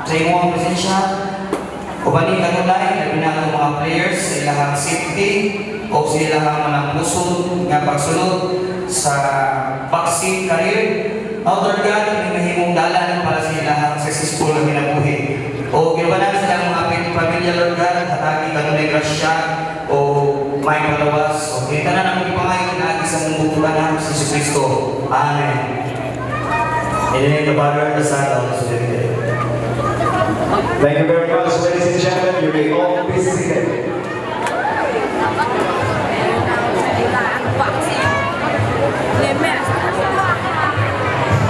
sa imong presensya. Ubani kanunay, labi na ang mga players sa ilahang safety o sa ilahang manang pusod nga pagsulod sa boxing career. Oh, Lord God, ini mahimong dalan para sa ilahang successful nga kinabuhi. O gibanan silang mga pamilya, Lord God, hatagi kanunay grasya o may palawas. O kini tanan ang ipangayo pinaagi sa mong bugtuan si Jesu Kristo. Amen. In the name of the Father, the Son, and the Holy Spirit. Thank you very much, ladies and gentlemen. You may all be seated. Boxing. Lemes.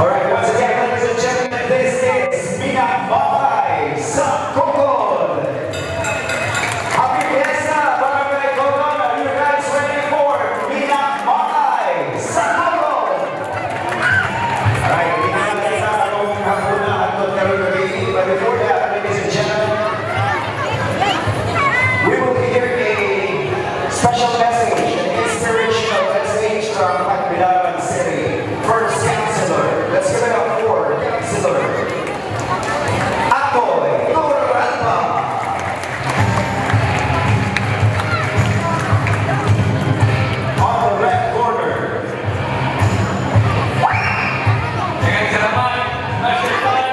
All right, once again, ladies and gentlemen, this is Binakbakay sa Kogod. Happy Fiesta, Barangay Cogon. Are you guys ready for Binakbakay sa Kogod? All right, hindi na kita karong hapuna hangtod karong gabi. But before that, ladies and gentlemen, we will hear a special message, an inspirational message from Tagbilaran City. First Councilor, let's give it up for Councilor Akoy Toralba. On the red corner. Daghang salamat, Master Tan.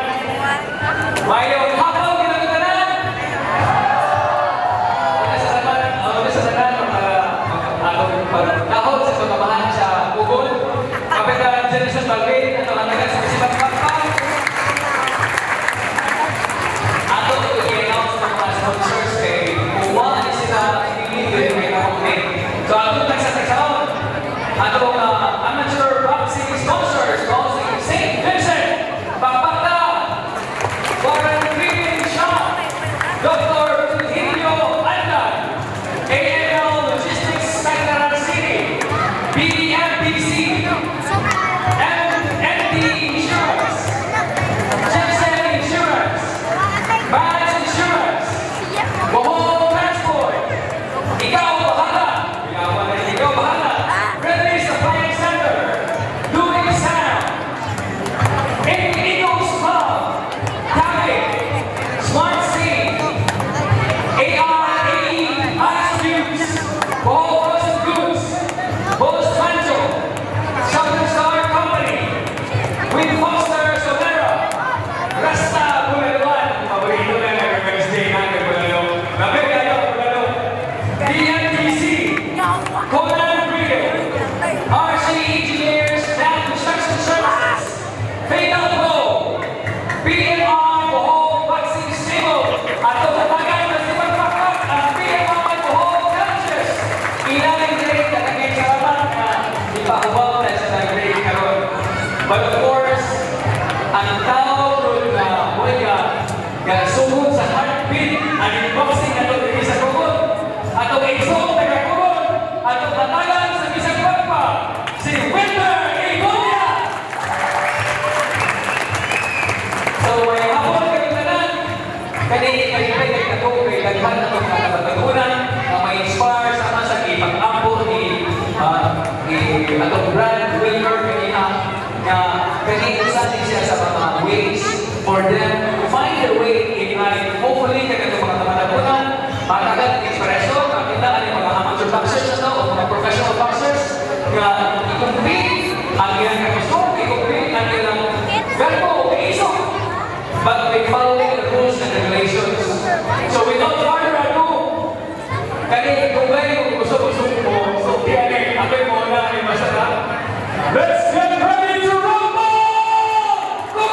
Maayong hapon kinatong tanan. Una sa tanan, una sa tanan mga atong pagdahol sa pagkamahan sa Cogon. Kapitan Jenison Balbin, atong antagan sa Bisibang Pakpak. Ato i-announce ng mga sponsors kay kung wala ni sila hindi din may nakunin. So atong tagsa-tagsaon, atong amateur boxing sponsors, boxing St. Vincent, Pakpakta, Warren Green Shop, Dr. Virgilio Andan, AML Logistics Tagbilaran City, BMPC, MND Insurance, Jepsen Insurance, Max Insurance, Bohol Transport, Ikaw Bahala, Ikaw Bahala, Remedies Appliance Center, Doing Sound, Eagles Club, Tabi, Smart C, ARAE Ice Cubes, Bohol Frozen Goods, Boss Manjo, Southern Star Company, With Foster Solera, Rasta Bulaluan, paborito na ng Wednesday natin Bulalo. Lapit kayo, Bulalo. DMTC, Conan Grill, RC Engineers and Construction Services, Fatal Pro, PMR Bohol Boxing Stable, at hatagan ng Sibang Pakpak ang PMR Bohol Challengers. Ilang grade na kagay salamat na ipahubaw na sa grade karon. But of course, ang tao ron na huwag ga sugod sa heartbeat ang boxing ato diri sa Cogon. Atong igsoong taga Cogon, atong hatagan sa bisag Pakpak, si Wilmer Ibonia. So, may hapon kami tanan. Kani kalipay kay kato kay daghan atong mga kabatagunan na ma-inspire sama sa ipag-ampo ni atong brand Wilmer kaniha nga kani usa din siya sa mga ways for them to find their way in life. Hopefully, kay katong mga kabatagunan, matagal inspirasyon, makita ang mga amateur boxers na to o mga professional boxers nga i-compete ang ilang kakusog, i-compete ang ilang garbo o kaisog, but they following the rules and regulations. So without further ado, kani kung kayo gusto-gusto mo, so kaya ako'y mo na ni Masara. Let's get ready to rumble! Go!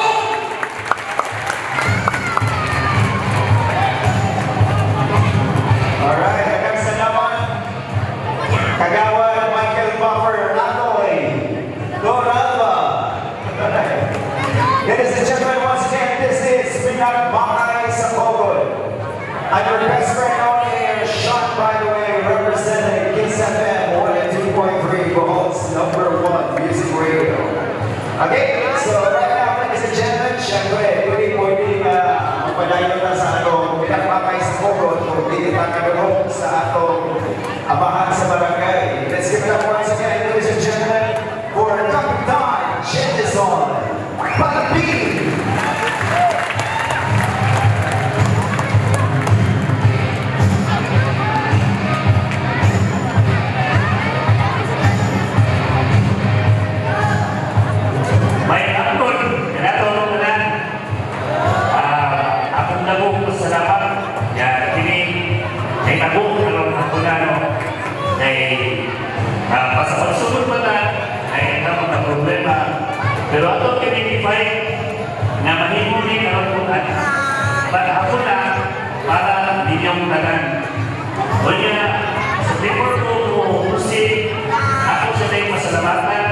All right, daghang salamat. Kagawad Michael Buffer Akoy Doralba. Ladies and gentlemen, once again, this is Binakbakay sa Cogon. I'm your best friend on air, Sean, by the way, representing Kiss FM 102.3, Bohol's number one music radio. Okay, so right now, ladies and gentlemen, syempre, pwede pwede na magpadayon na sa atong Binakbakay sa Cogon kung dili ta kadungog sa atong amahan sa barangay. Let's give it up once again, ladies and gentlemen, for Kapitan Jenison Balbin. Pero ato identify na mahimo ni karon para hapon na para ninyong tanan. Unya, sa before ko mo proceed, ako sa dayong pasalamatan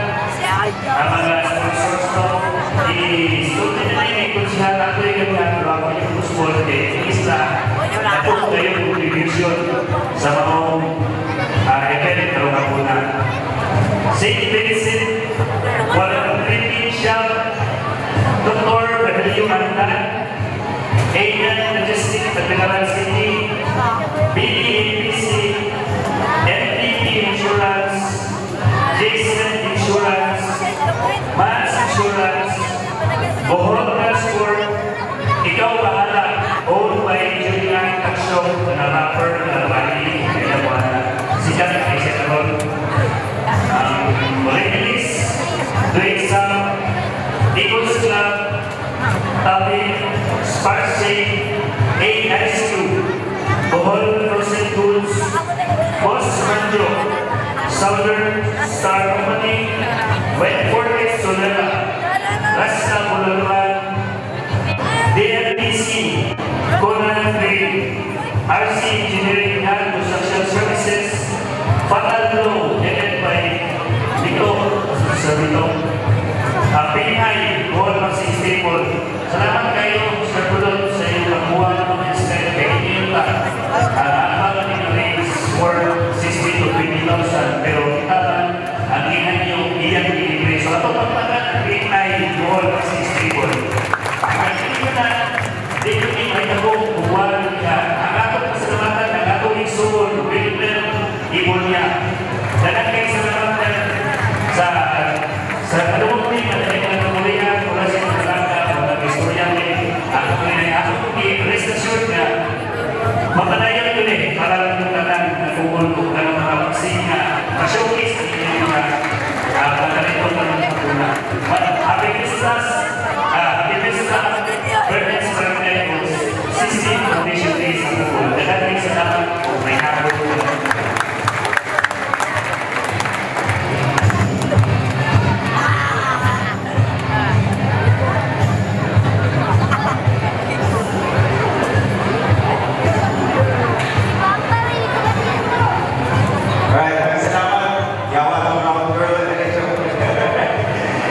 ang mga sponsors ko. I-sulti na ni konsehal ako yung gabihan, pero ako yung small kay isla ako kayo contribution sa maong event karong hapuna. St. Vincent, Walang Philippine Shop, Dr. Basilio Andan, Aidan Logistics, Tagbilaran City, BDAPC, MTP Insurance, Jason Insurance, Mans Insurance, Bohol Transport, Ikaw Bahala, owned by Julian Taksyo, na rapper, na bali, kaya wala. Sikat ay siya karon. Release, Dwayne Sam, Eagles Club, Tabi, Sparksy, ASQ, Bohol Frozen Foods, Boss Manjo, Southern Star Company, Wentworth Solera, Rasta Bulaluan, DLPC, Conan Trade, RC Engineering and Construction Services, Fatal Blow, headed by Lito, Sir Lito, Pinay, Bohol Boxing Stable. Salamat kayo, Sir Pulot, sa iyong pagbuha ng mga step kay inyo ta. Ang mga ni-raise for 60 to 20,000, pero kita man, ang inan niyo, iyang ilibre. So, ato pagpagan ang Pinay, Bohol Boxing Stable. Ang hindi na, dito ni may tagong buwan niya. Ang atong pasalamatan, ang atong igsuon, Wilmer Ibonya. Daghang kay salamat sa kadungog ni na kay mga kamulian, wala siya mga mga istorya ni ako ni ako i-rest assured nga mapadayon yun eh para lang yung tanan na kungol ko ng mga vaccine nga ma-showcase ang inyong mga talento ng mga una. Happy Christmas! Happy Christmas! Birthday birthday ko 16 Foundation Days sa Bohol. Daghang salamat. May hapon. Alright, salamat. Yawa ng round girl.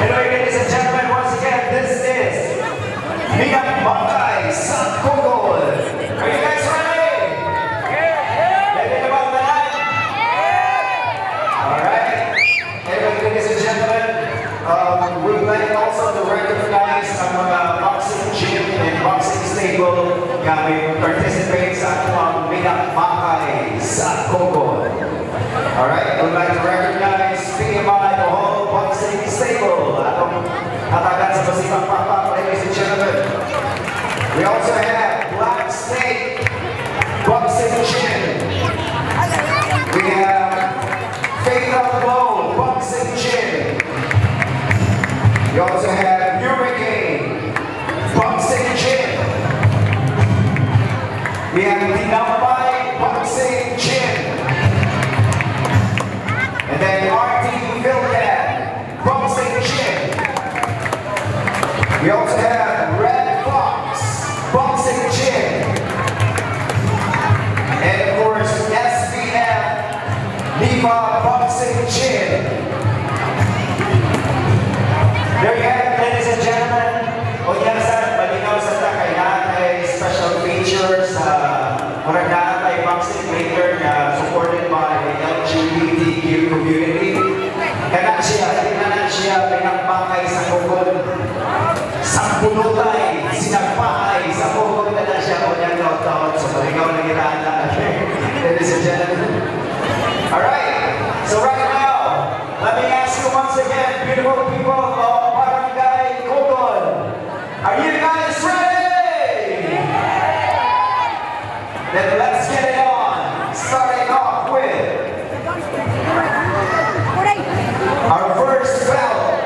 Anyway, ladies and gentlemen, once again, this is Minakbakay sa Kogol. Are you guys ready? Ready na ba ang tanan? Alright. Anyway, ladies and gentlemen, we'd like also to recognize ang mga boxing gym and boxing stable nga may participate sa atong Minakbakay sa Kogol. Alright, we'd like to recognize PMI Bohol Boxing Stable. Atong hatagan sa masipang pakpak, ladies and gentlemen. We also have Black Snake Boxing Gym. We have Fatal Blow Boxing Gym. We also have Hurricane Boxing Gym. We have Tinampay Boxing Gym. And then RT Philcan Boxing Gym. We also have Red Fox Boxing Gym. And of course, SBF Nipa Boxing Gym. There you have it, ladies and gentlemen. O yan sa, malinaw sa ta, kay naa kay special feature sa murag naa kay boxing later na supported by the LGBTQ community. Kana siya, kana siya, pinakbakay sa kukol. Sampulutay, sinagpakay sa kukol na na siya. O yan, taon-taon. So, malinaw na kita na. Ladies and gentlemen. All right. So right now, let me ask you once again, beautiful people of Barangay Cogon, are you guys ready? Then let's get it on. Starting off with our first bout.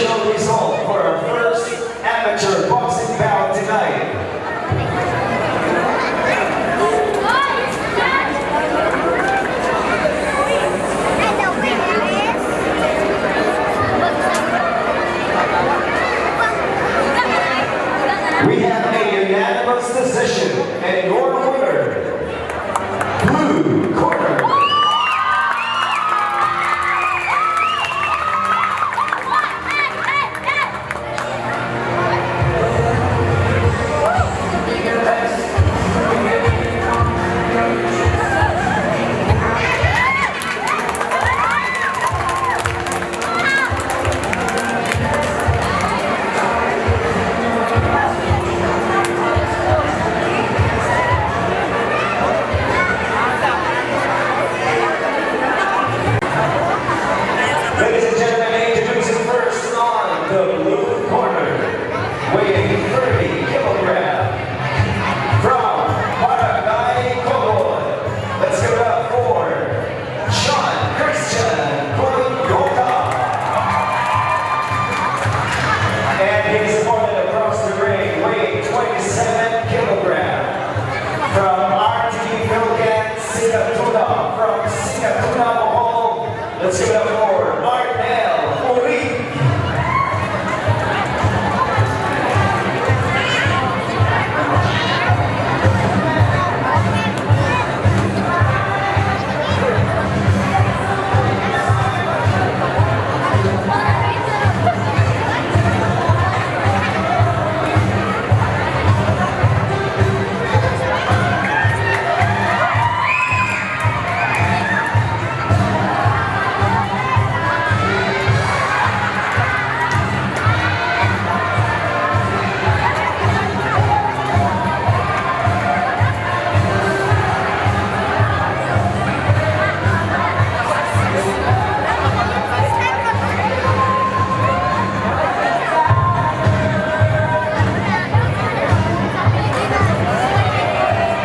Official result for our first amateur boxing bout tonight. We have a unanimous decision and your winner, blue corner, Ladies and gentlemen, introducing first on the blue corner, weighing 30 kilograms, from Barangay Cogon. Let's give it up for Sean Christian Koyoka. And his opponent across the ring, weighing 27 kilograms, from RT Philcan Sikatuna, from Sikatuna, Bohol. Let's give it up for Marnel Uri.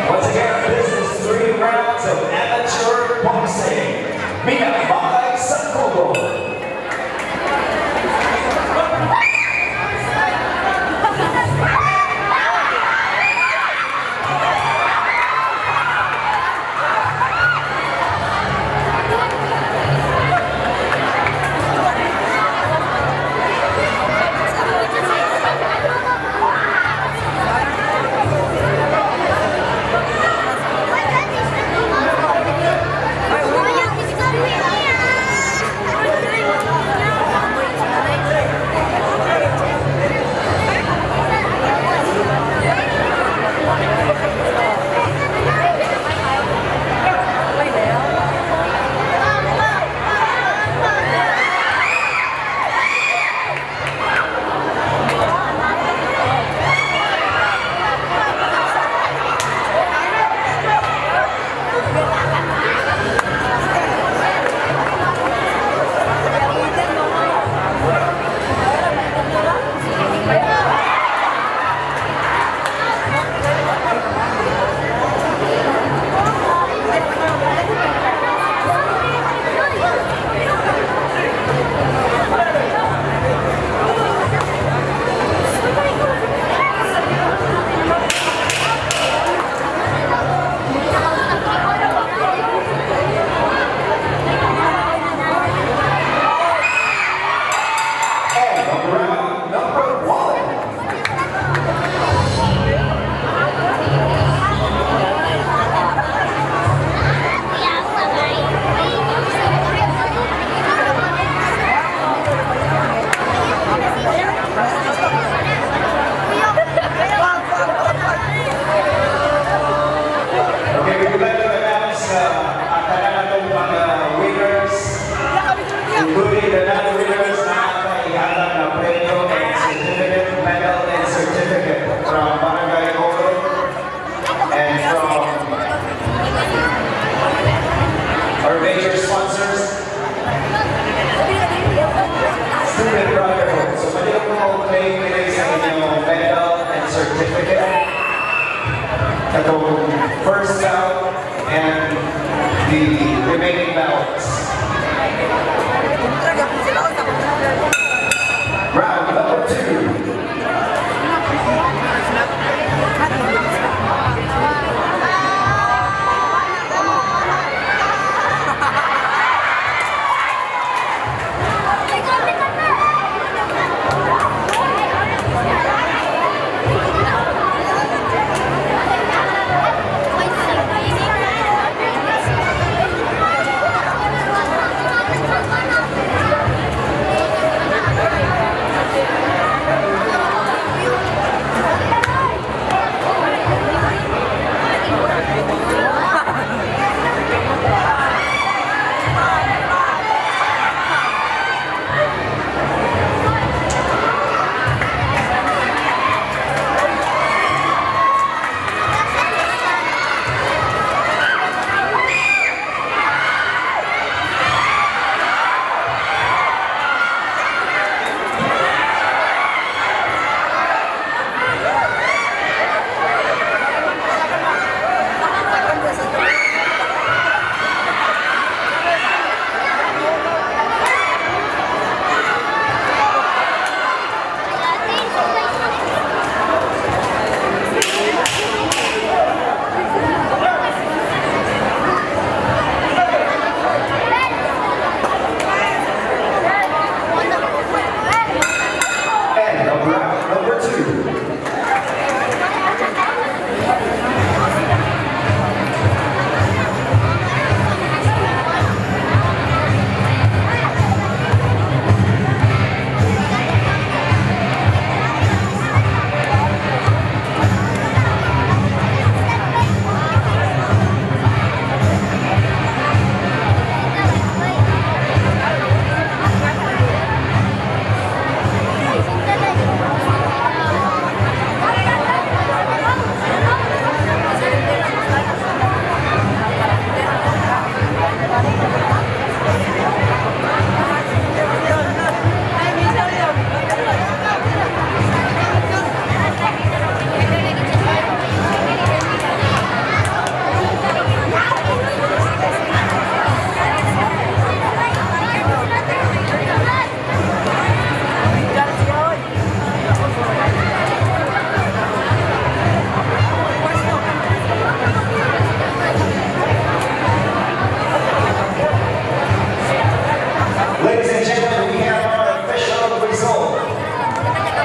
Once again, this is three rounds of amateur boxing. Minakbakay sa Cogon. End of round number one. Okay, we would like to announce ang tanan natong mga winners, including the non-winners na ihatag na premyo and certificate, medal and certificate from Barangay Cogon and from our major sponsors, Student Brotherhood. So, pwede mo claim nila sa inyong medal and certificate. Katong first bout and the remaining bouts.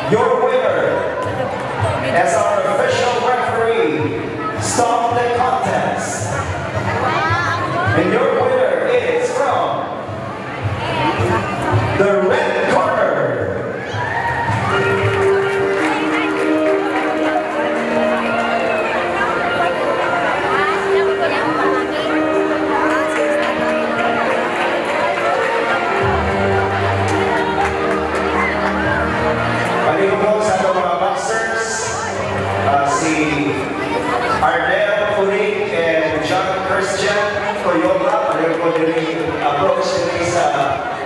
Your winner, as our official referee, stop the contest. And your winner is from the red corner. Palihog po sa atong mga boxers, si Arnel Purik and John Christian Toyota. Palihog po diri approach diri sa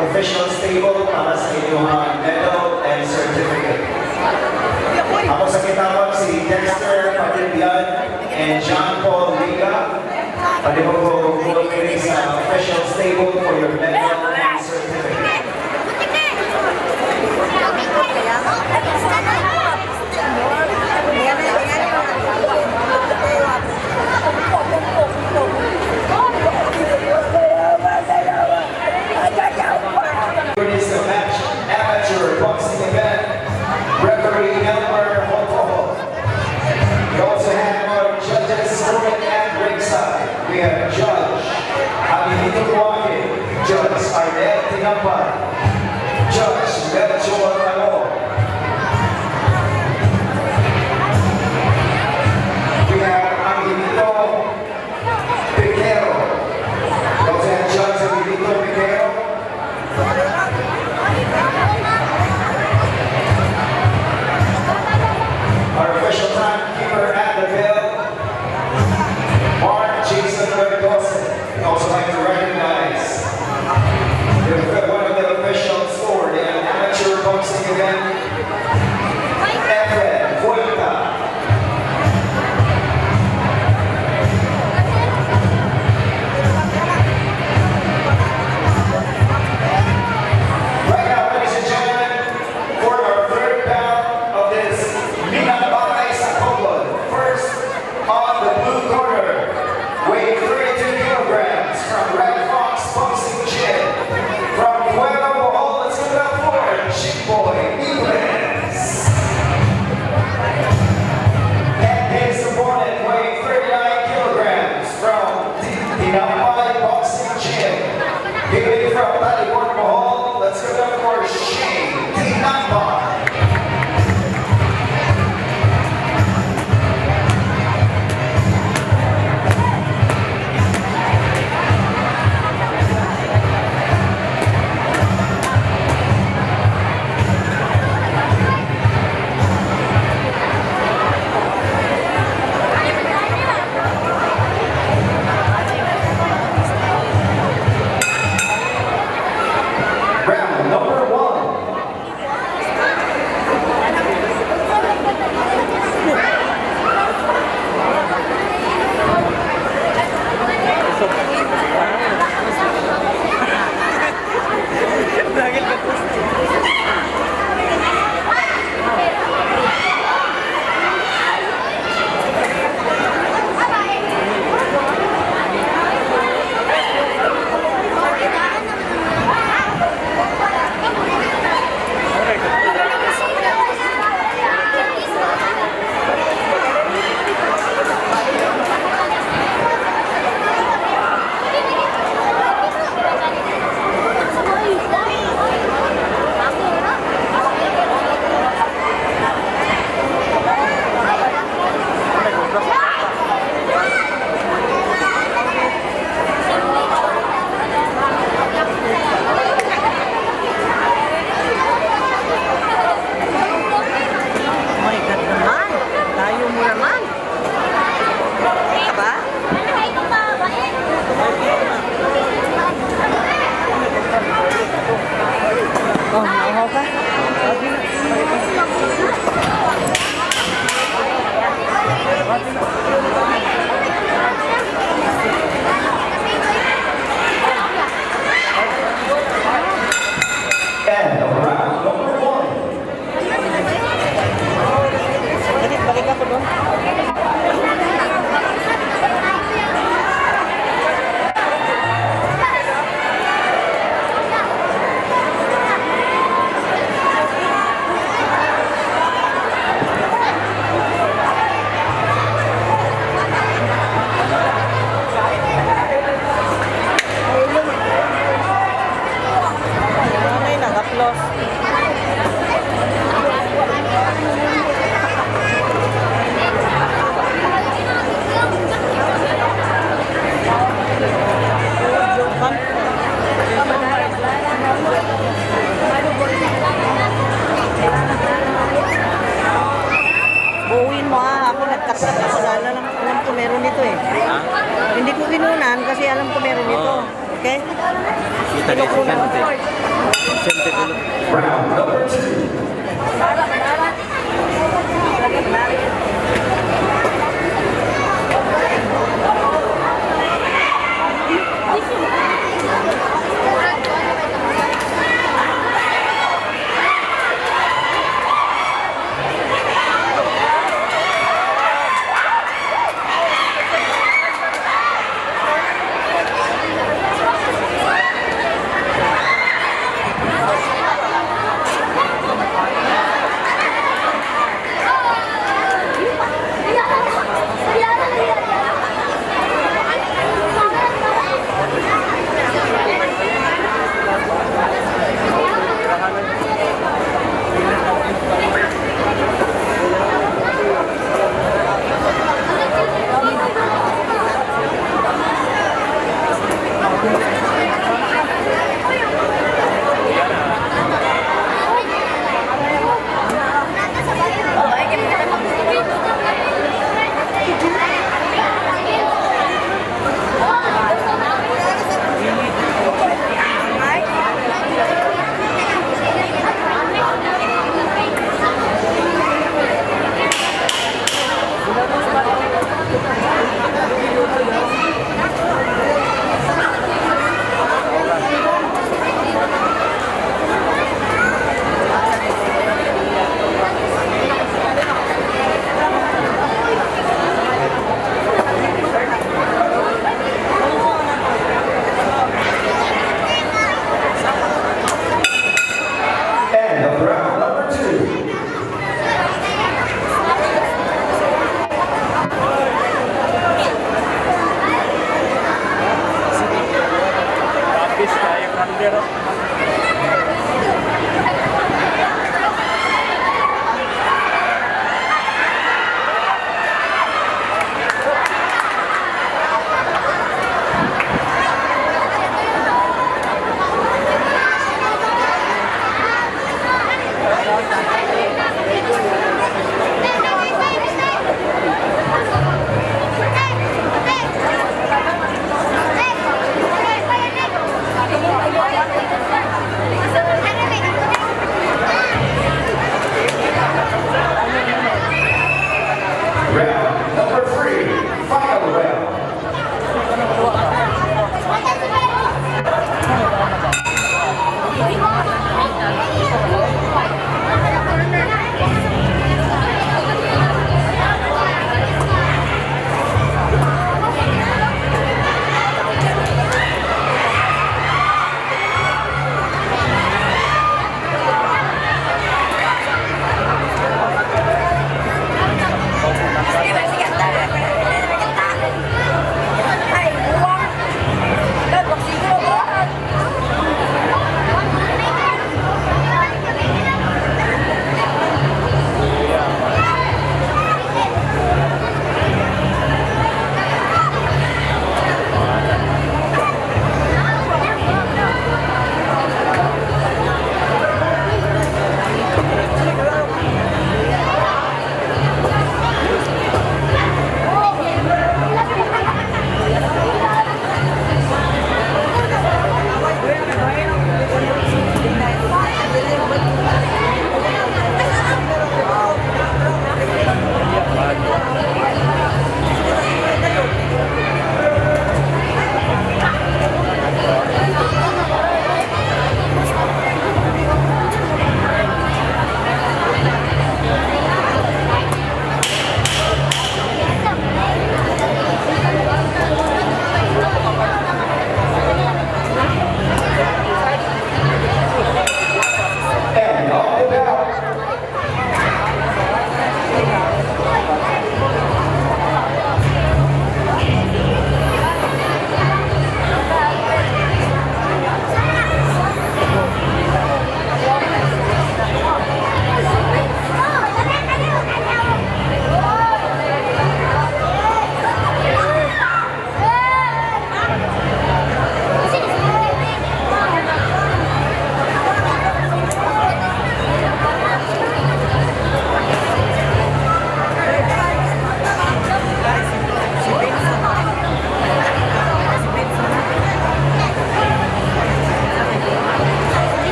official stable para sa inyong medal and certificate. Ako sa kitawag si Dexter Padillan and John Paul Liga. Palihog po po diri sa official stable for your medal and certificate. It is a match amateur boxing event. Referee Elmer Hotoho. We also have our judges scoring at ringside. We have Judge Javier Duarte, Judge Nagkat-kat ako dahil alam ko meron nito eh. Hindi ko kinunan kasi alam ko meron nito. Okay? Kita ni Vicente. Vicente Dulo. Round number 2.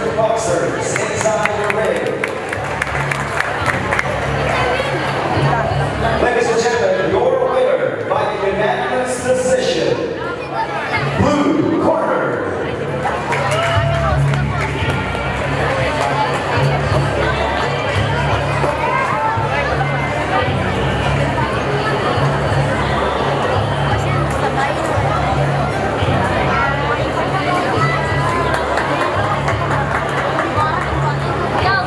two boxers inside the ring. Ladies and gentlemen, your winner by unanimous decision, blue corner, Yo!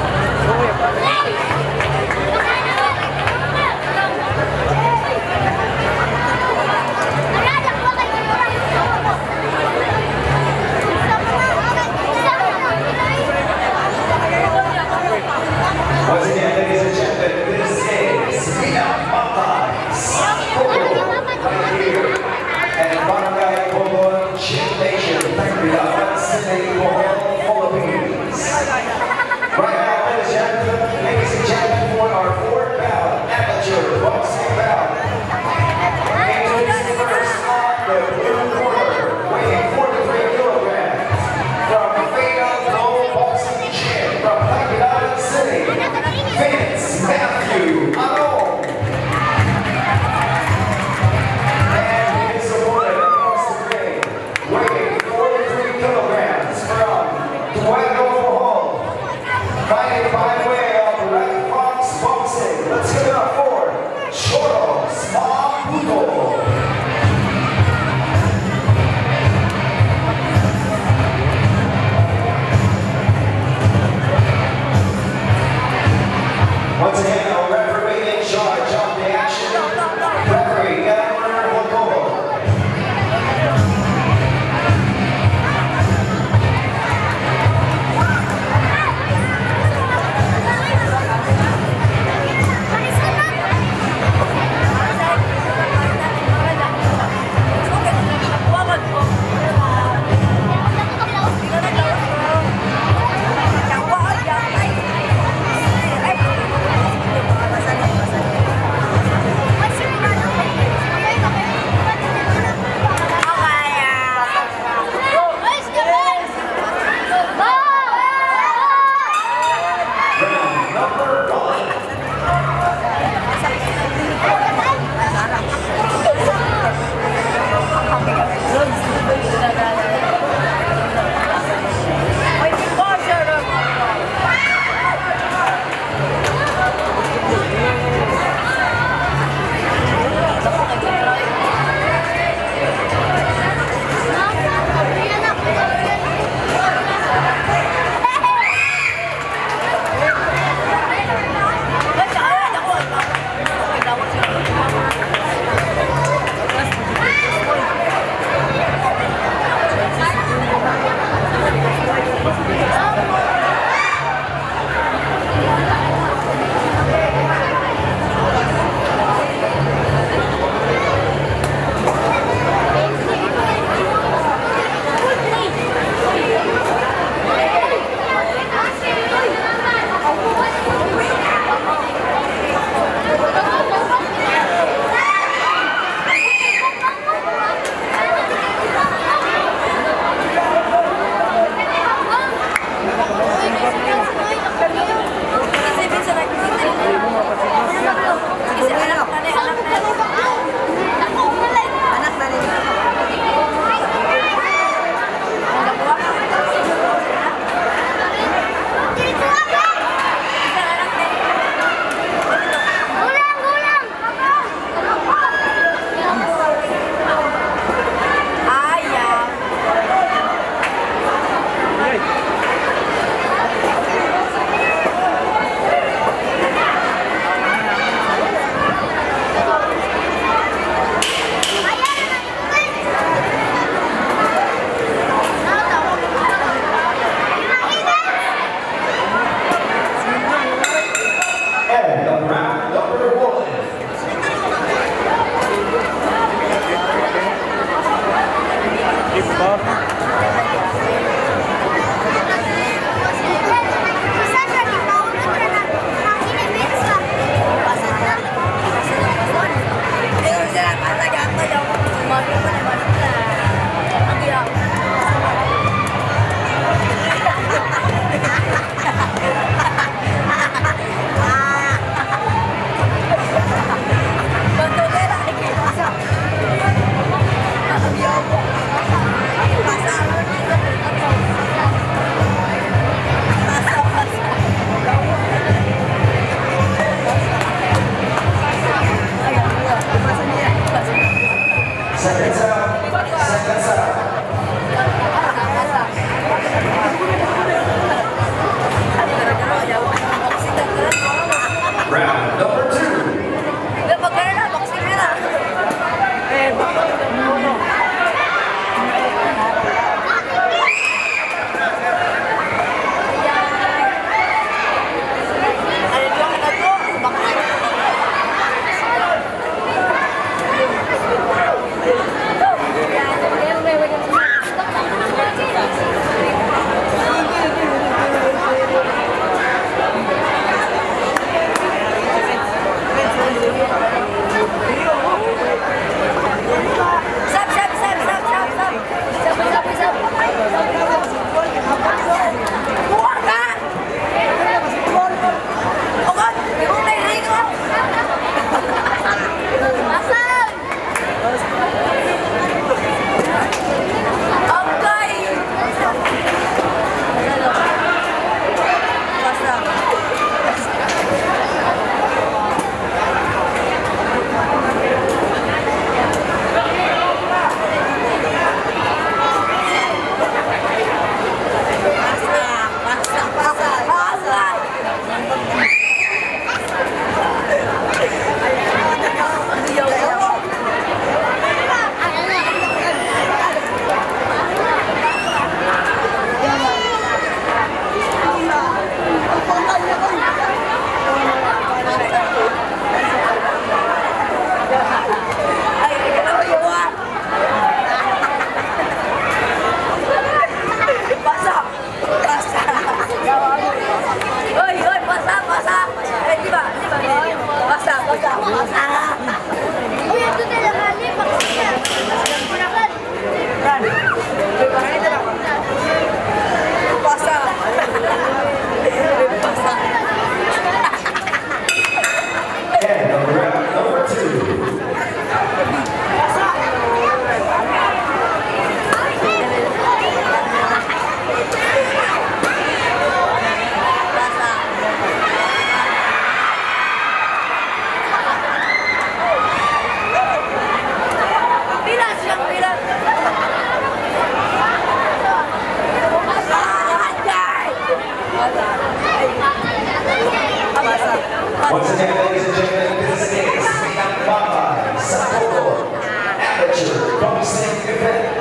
Once again, ladies and gentlemen, this is Pinagbahay sa Bohol Amateur Boxing Event.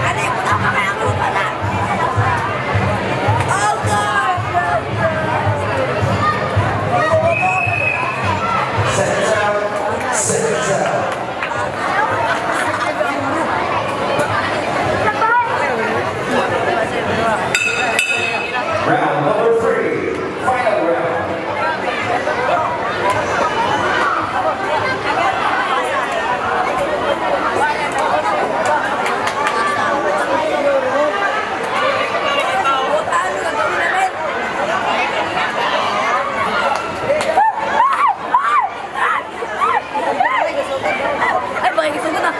Ano yung tama kaya ang lupa na? Oh God! Seconds out, seconds out. Round number 3, final round. Ano gagawin namin? Ay, bakit gusto ko na?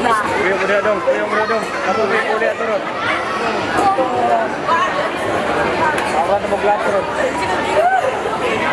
Na. Kuya mo na dong, kuya mo na dong. Ako may uli ato ron. Aura na maglato ron. Hindi na lang, luya.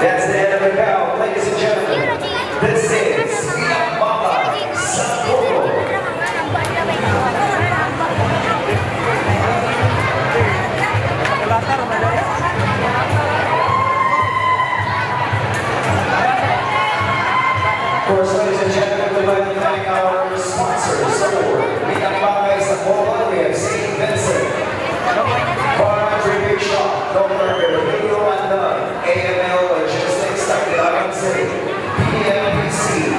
That's the end of the bell, ladies and gentlemen. This is Pinagbahay sa Bohol. Of course, ladies and gentlemen, we'd like to thank our sponsors for Pinagbahay sa Bohol. We have St. Vincent, Farm Big Shop, Dr. Rodrigo Andan, AML Logistics, Tacloban City, PMPC,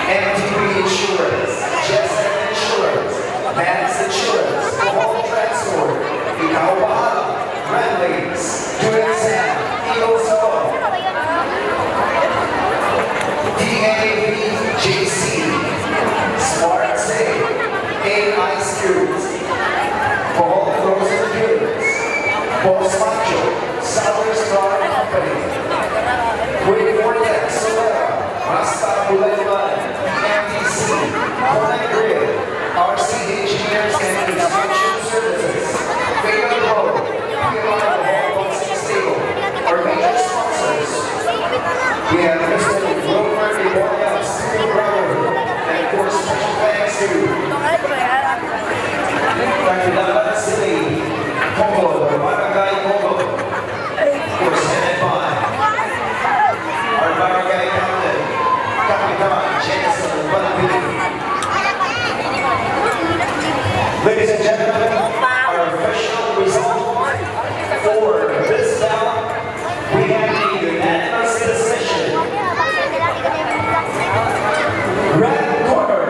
MTB Insurance, Jessen Insurance, Max Insurance, Home Transport, Ikaw Bahala, Renleys, Duet Eagle Salon, DAVJC, Smart Safe, AI Screws, Bohol Frozen Goods, Boss Macho, Southern Star Company, Great Vortex, Solera, Rasta Bulayman, MTC, Cornet Grid, RC Engineers and Construction Services, Vega Pro, PMR Bohol Boxing Stable, our major sponsors. We have Mr. Wilfred Iboya, Steel Brother, and of course, special thanks to Tacloban City, Congo, the Barangay Congo. Of course, headed by our Barangay Captain, Capitan Jason Balbi. Ladies and gentlemen, our official result for this bout, we have a unanimous decision. Red corner,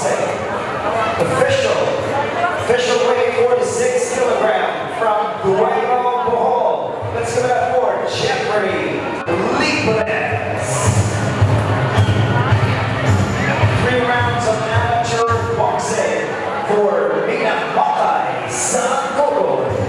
boxing. Official weight 46 kilogram from Guerrero, Bohol. Let's give it up for Jeffrey Lipones. Three rounds of amateur boxing for Minakbakay sa Kogon.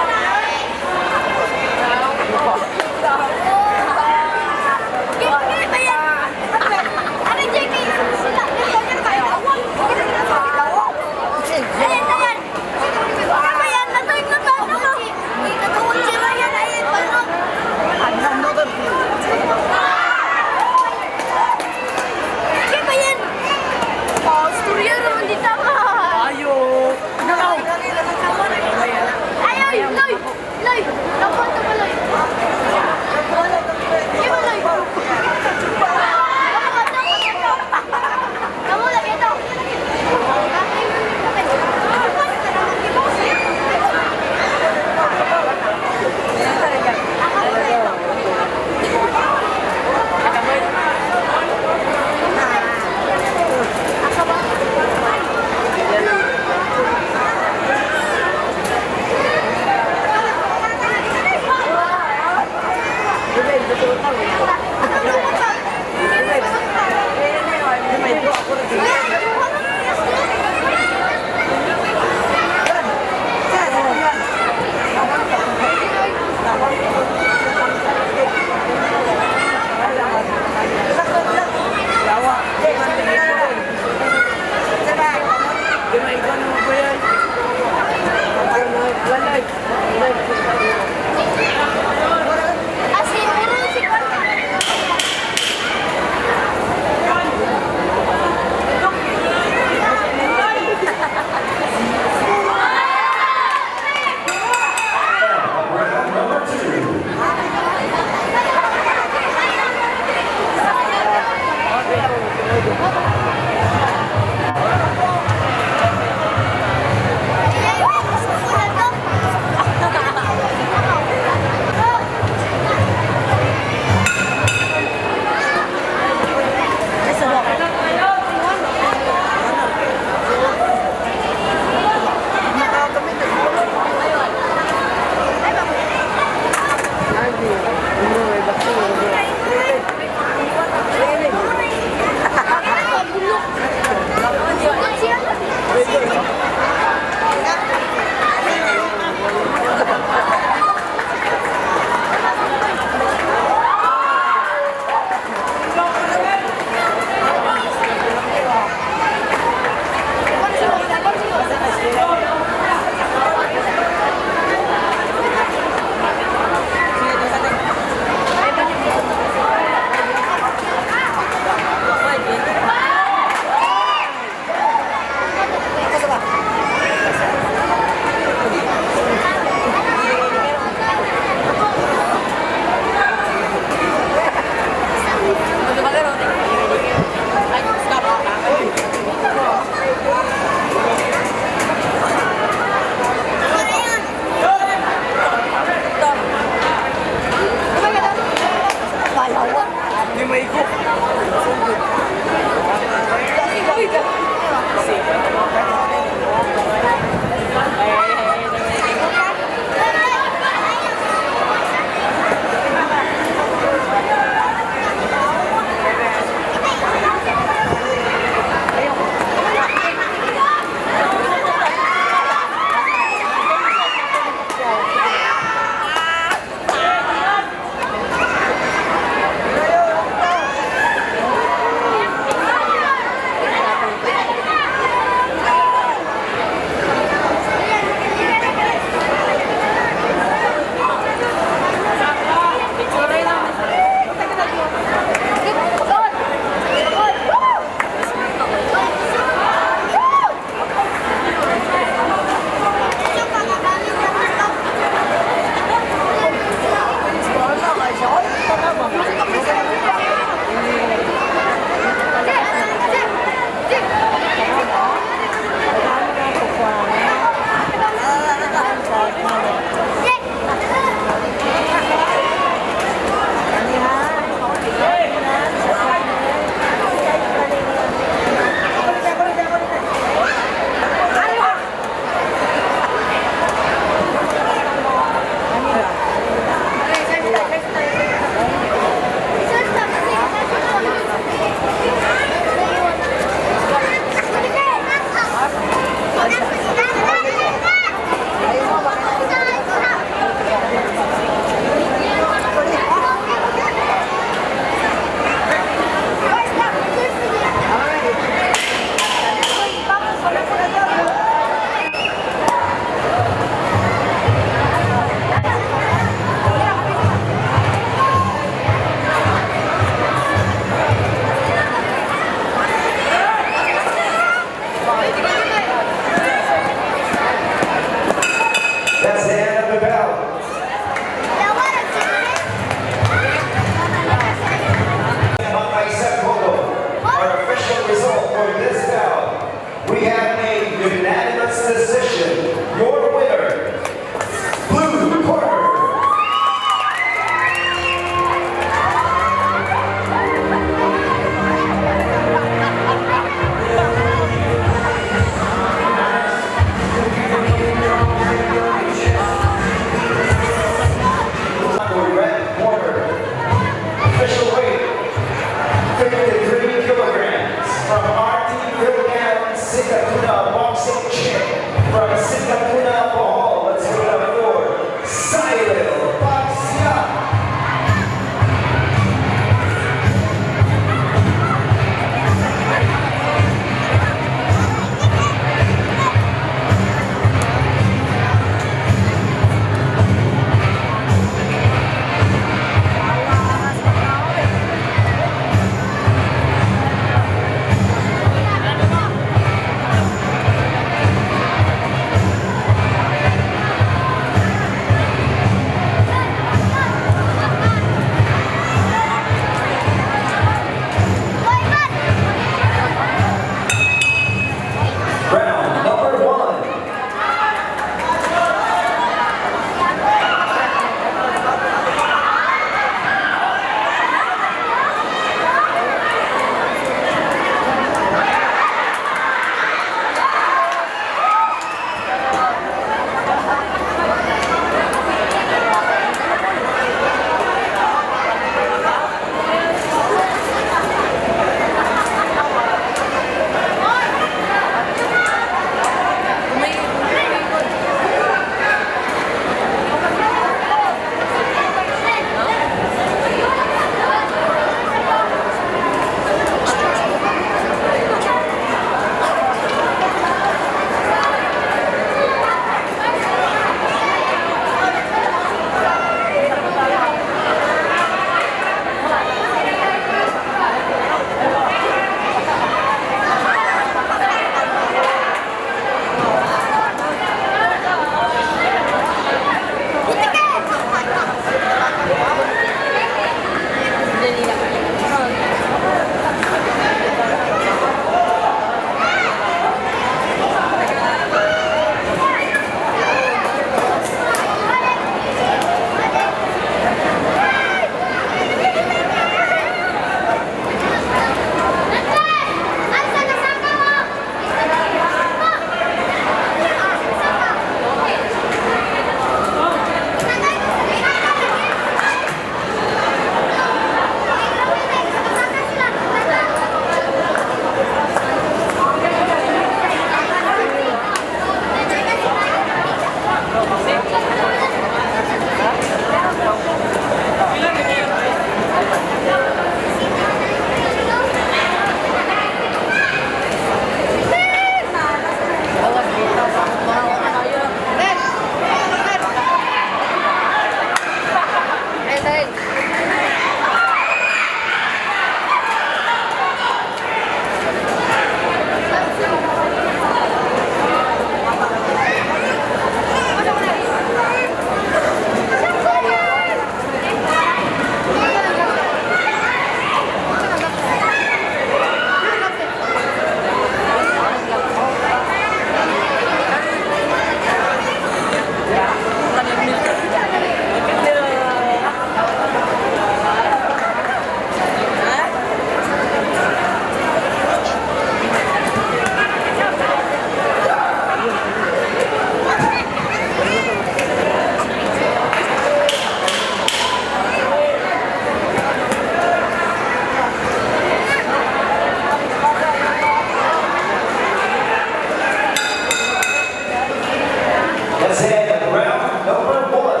Let's head round number 1.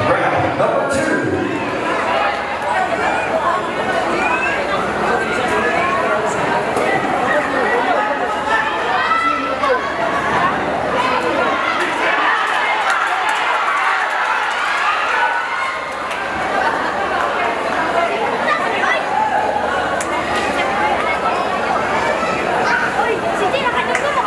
Round number 2. Uy, sige, nakadugo.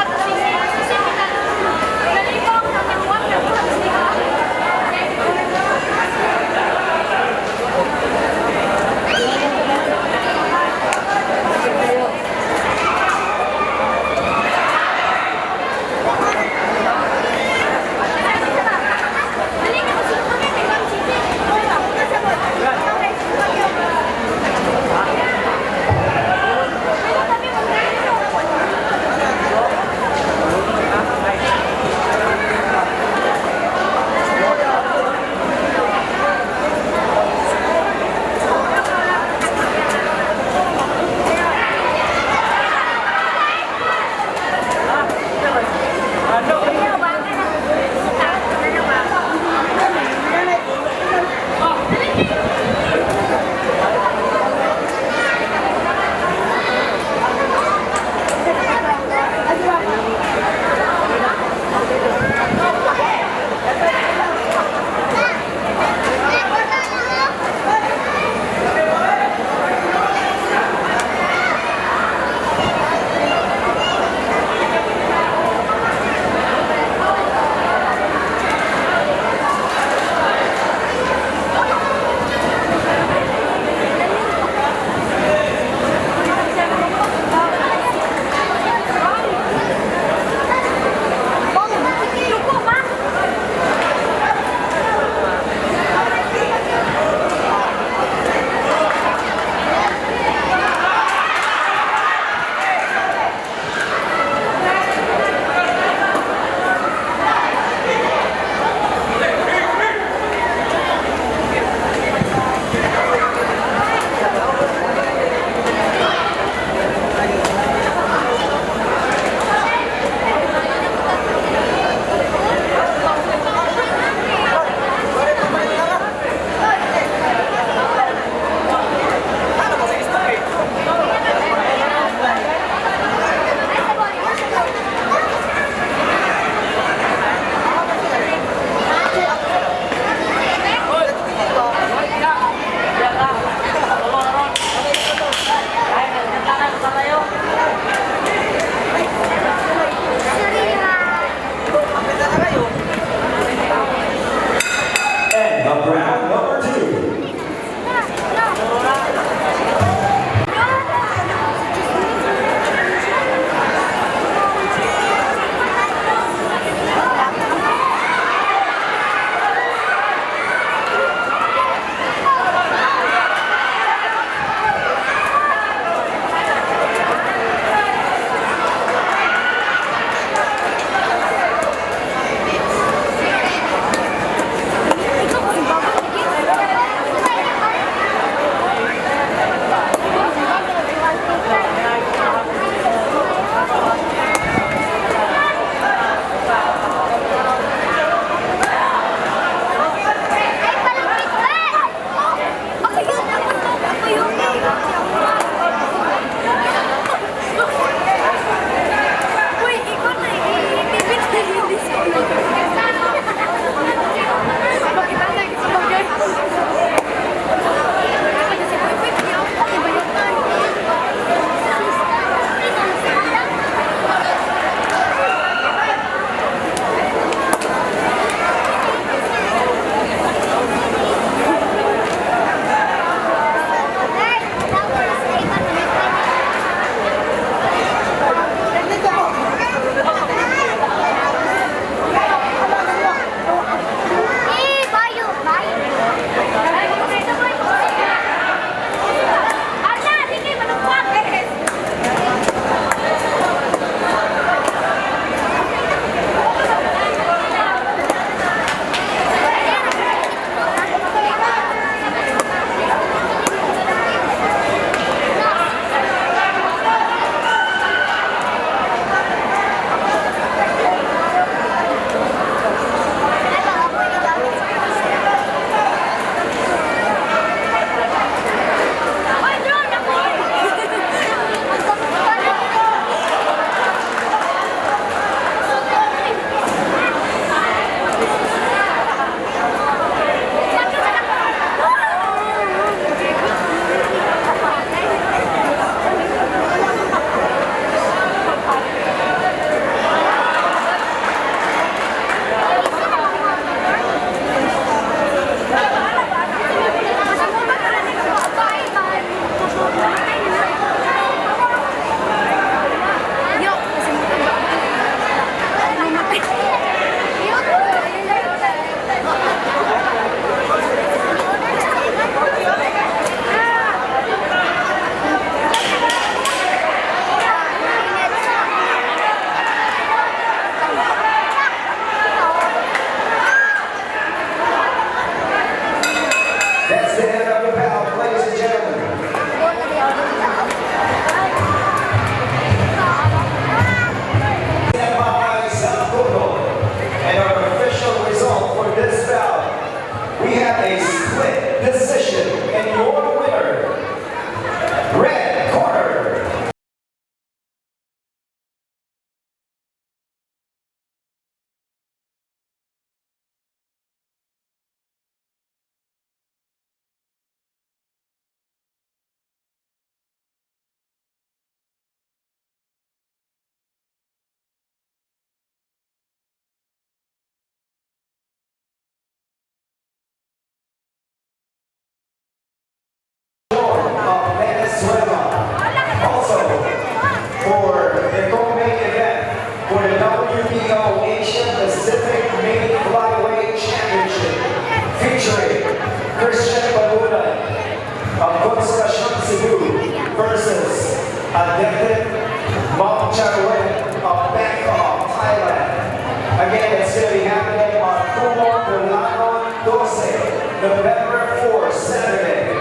November 4, Saturday,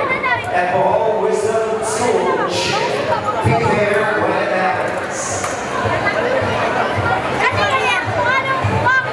at Bohol Wisdom School Gym. Be there when it happens. Ano kaya? Kung anong buwang?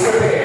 Please prepare.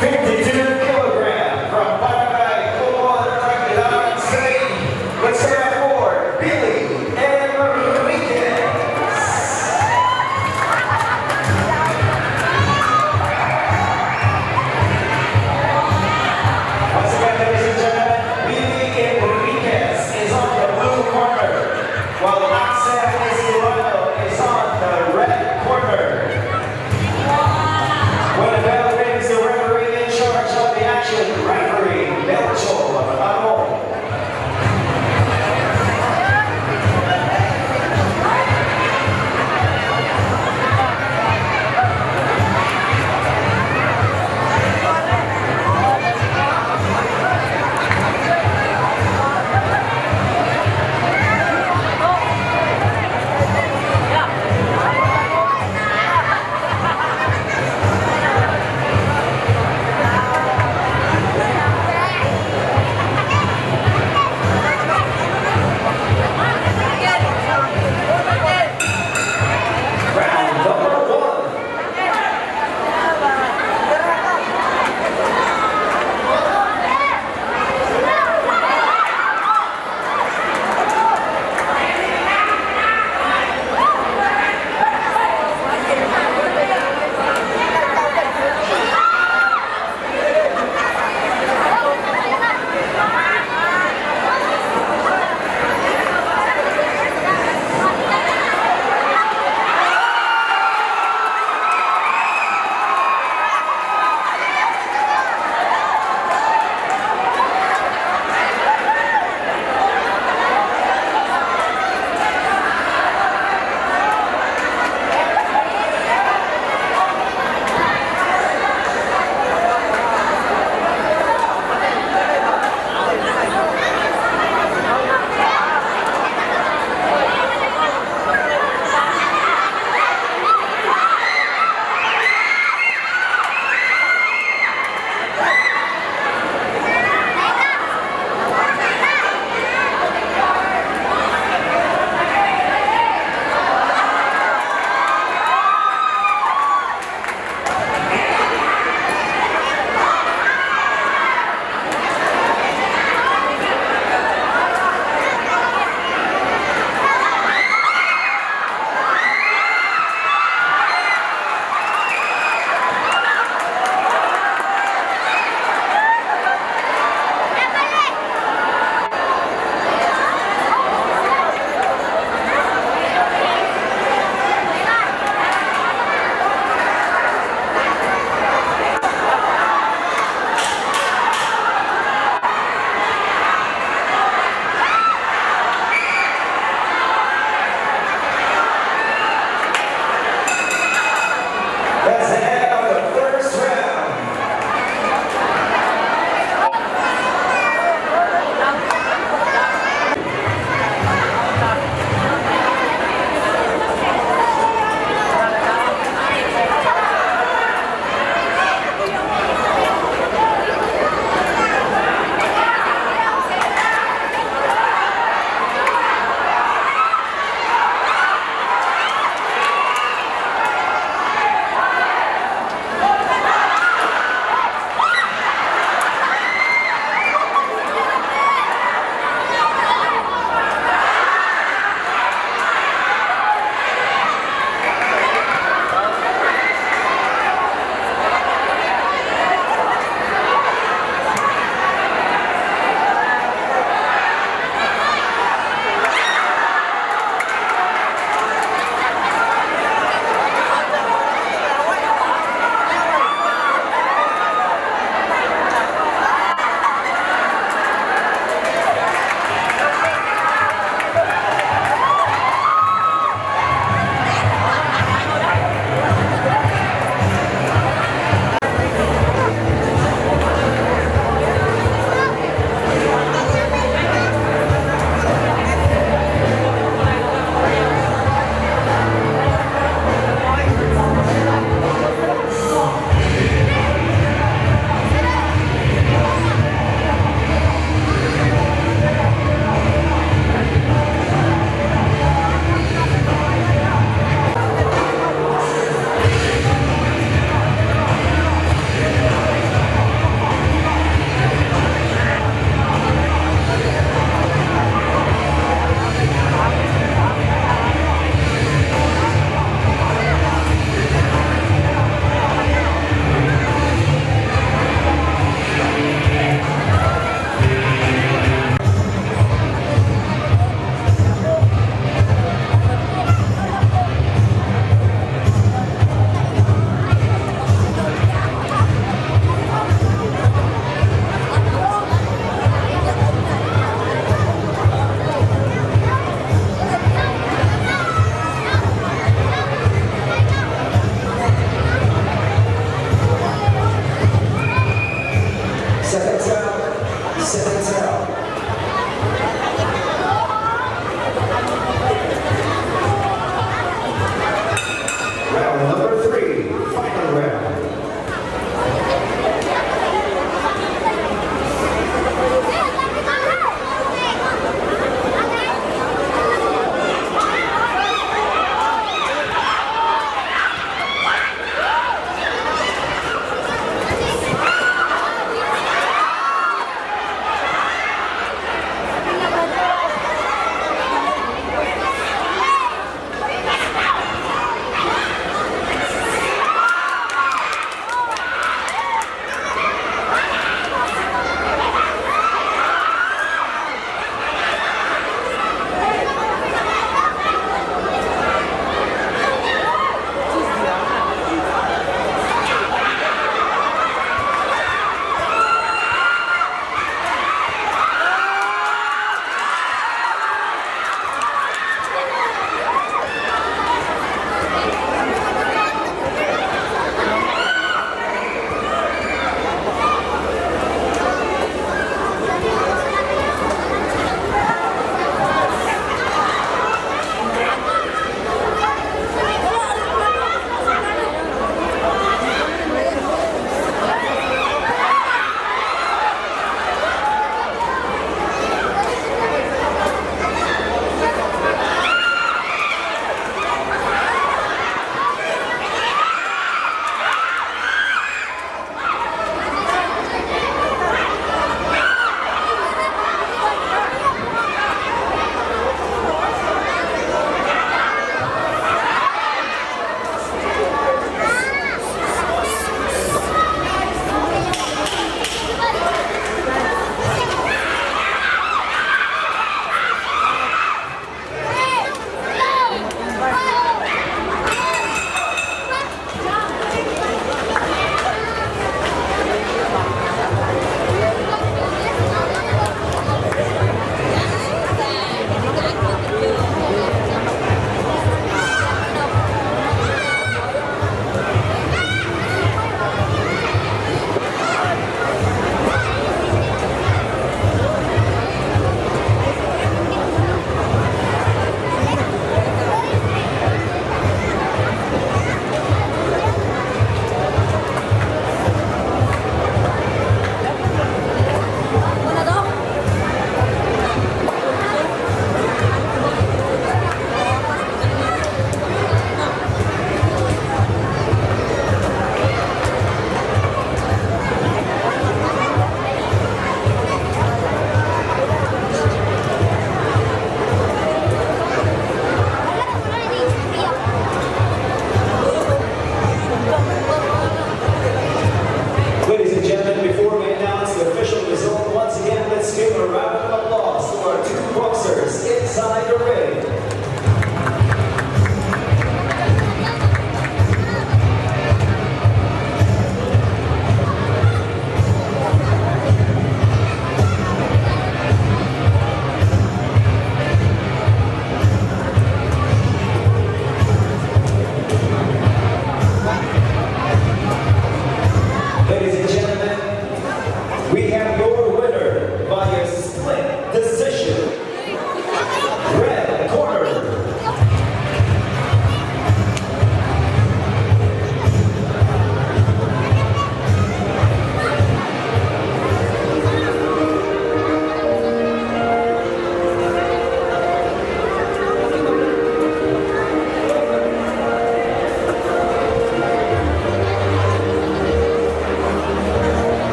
52 kilogram from Barangay Kumon, Tagbilaran City. Let's hear it for Billy Enriquez. Once again, ladies and gentlemen, Billy Enriquez is on the blue corner, while Axel Escribano is on the red corner. When the bell rings, the referee in charge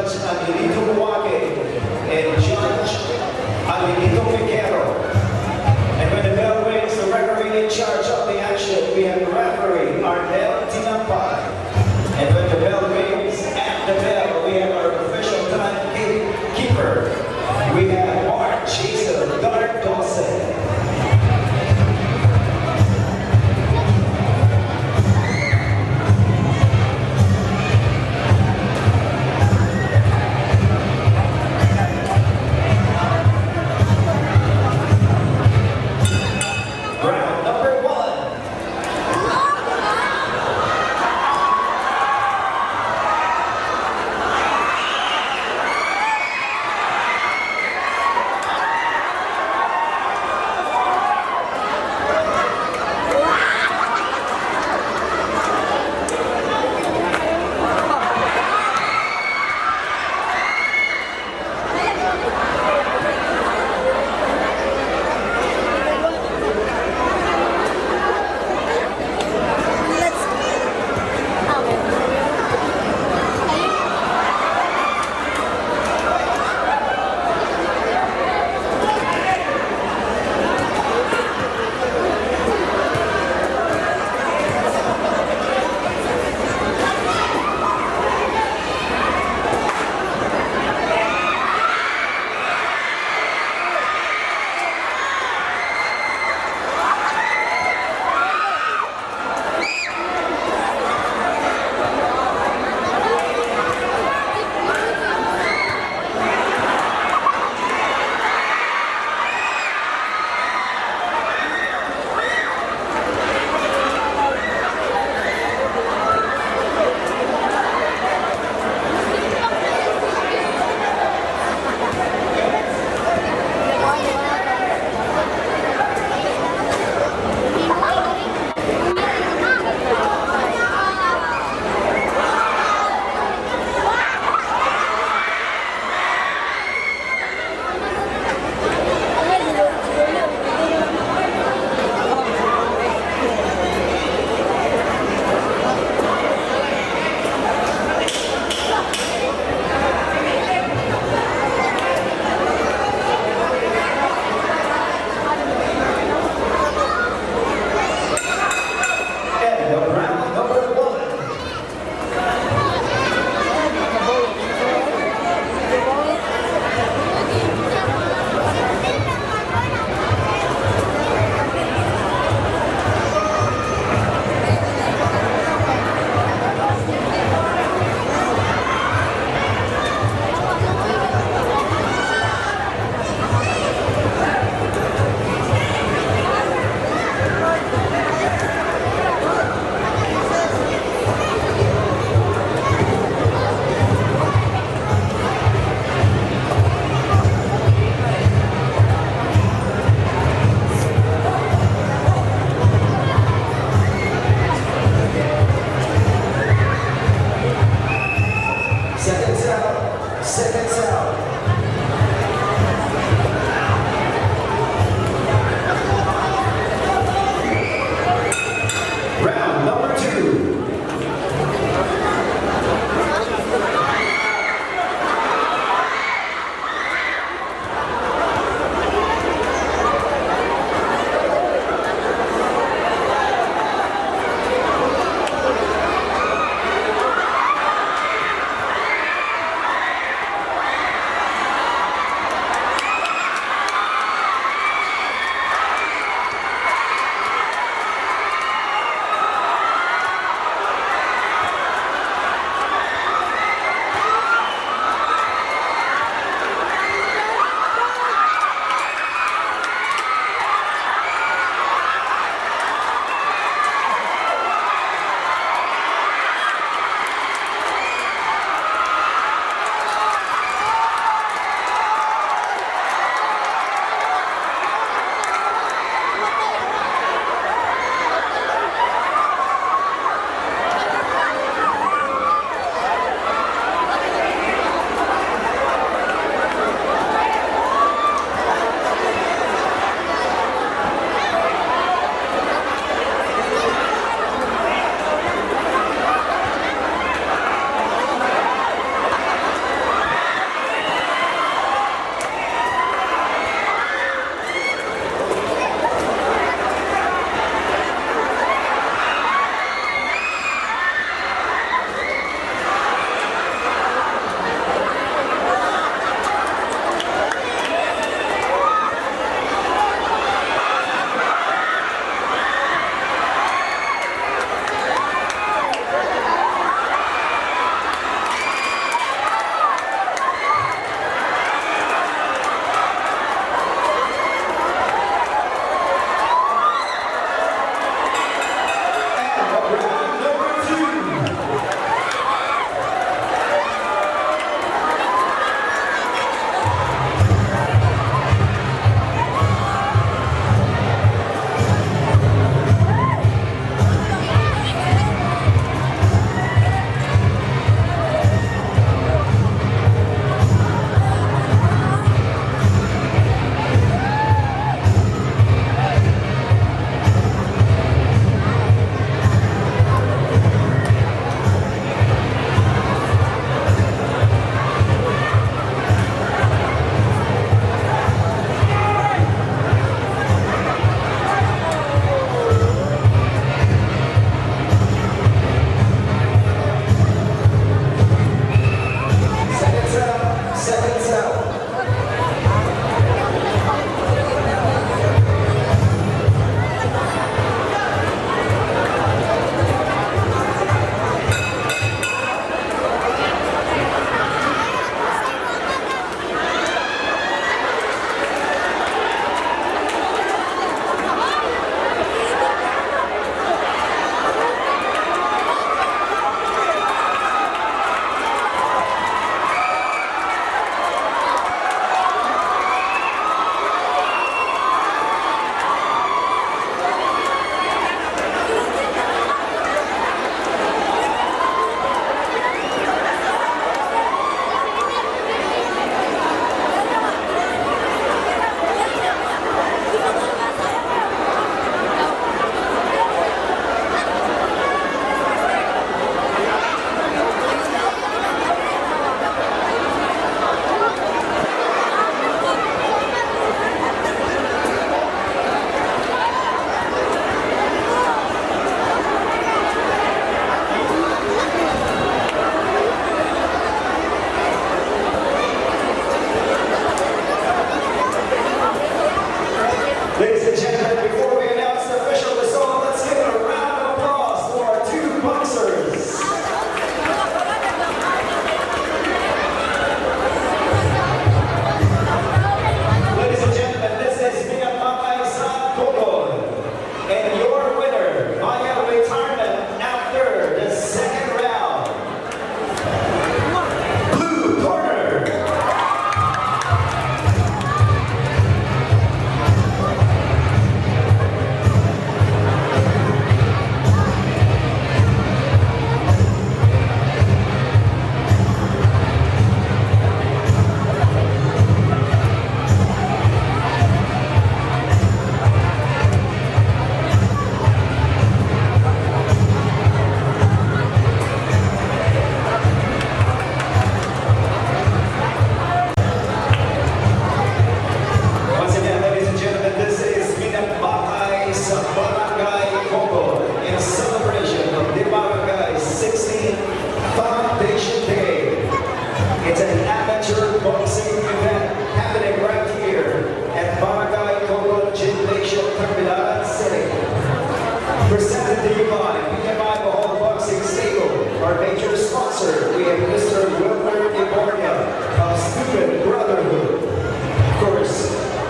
Judge Angelito Muake and Judge Angelito Piquero. And when the bell rings, the referee in charge of the action, we have referee Arnel Tinampay. And when the bell rings, at the bell, we have our official time keeper. We have Mark Jason Dark Dawson.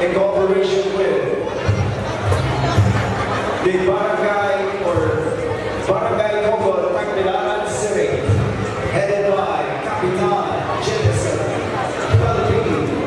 in cooperation with the Barangay or Barangay Cogol, Tagbilaran City, headed by Capitan Jefferson Pellegrini.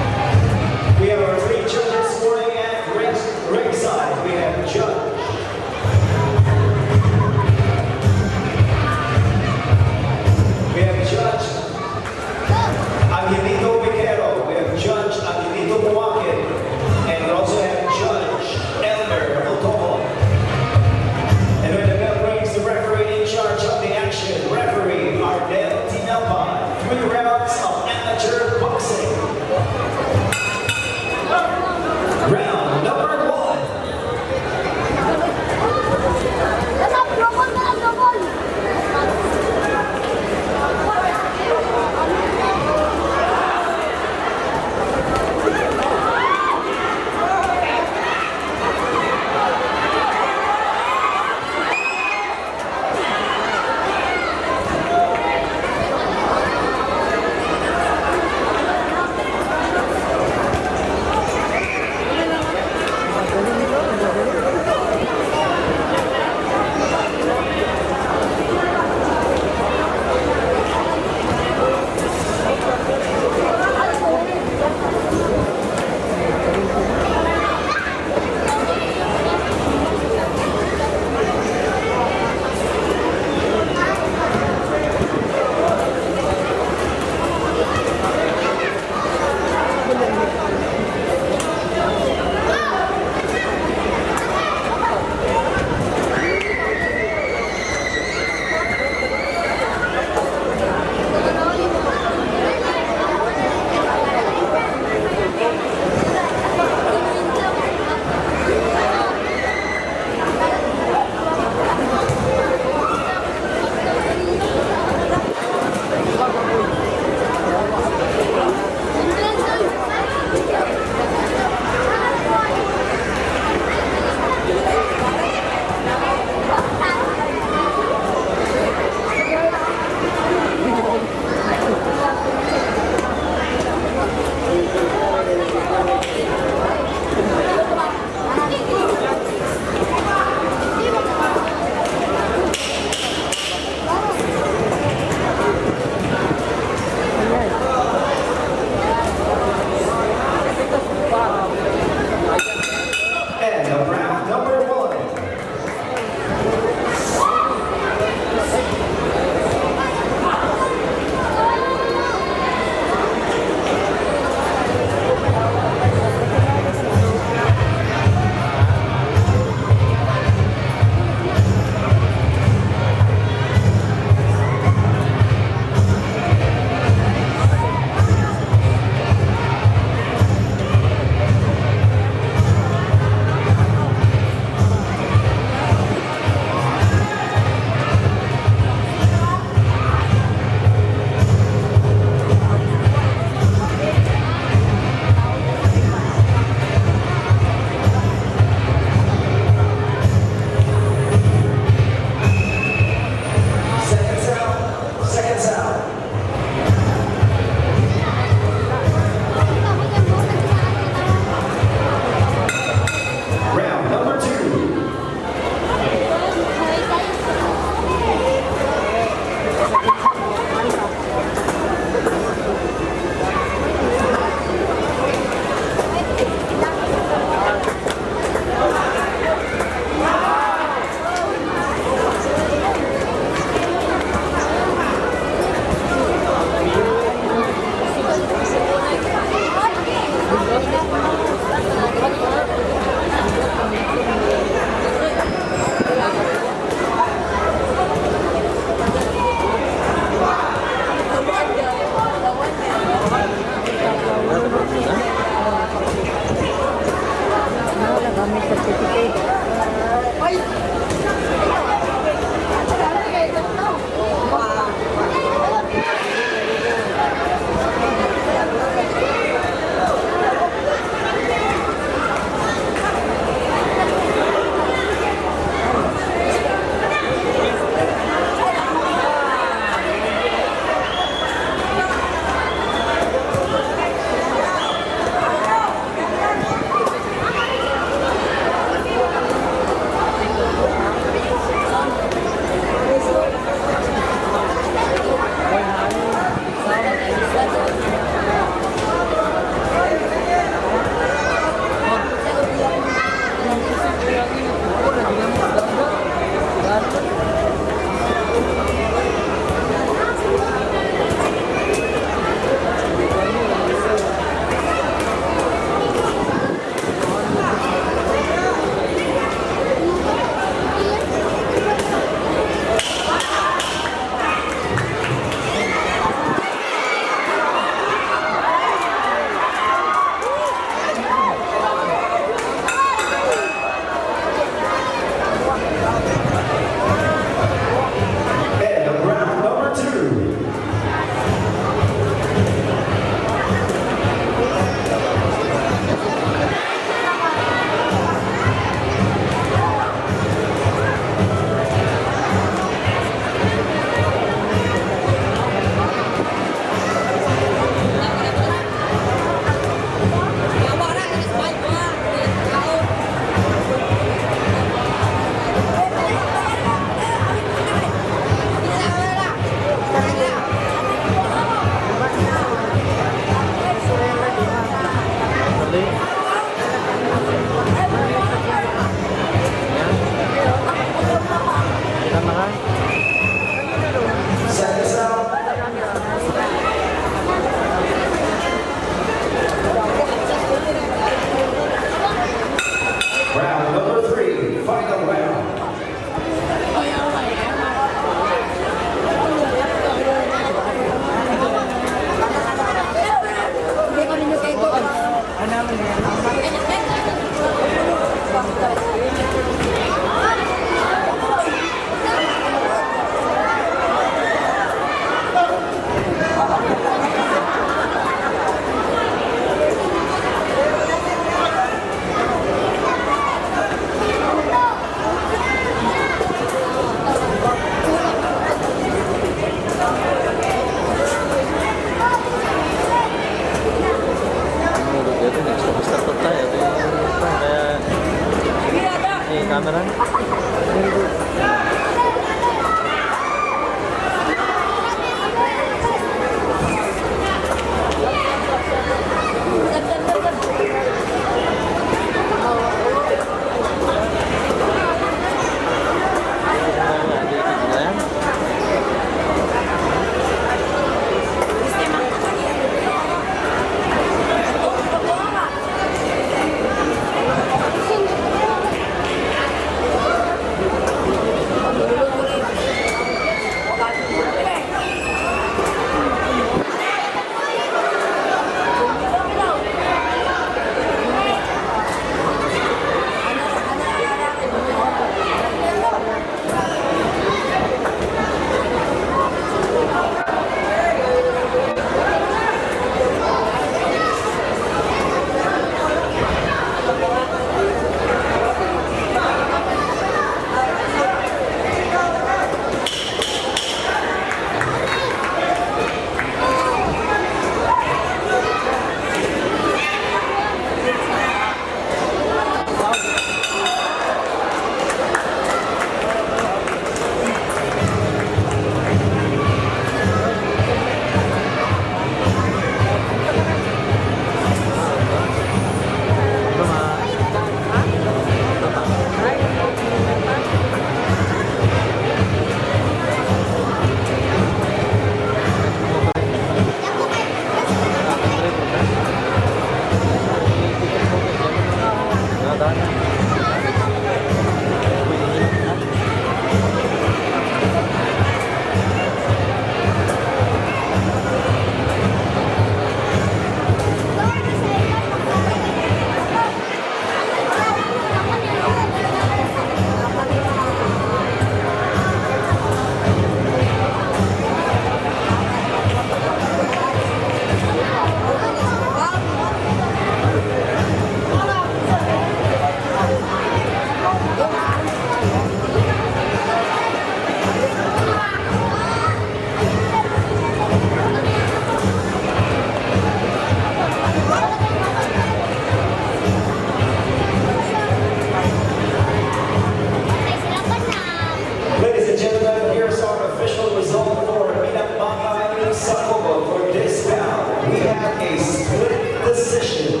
Ladies and gentlemen, here's our official result for Minakbakay sa Cogon for this round. We have a split decision.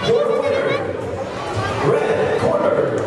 Your winner, red corner,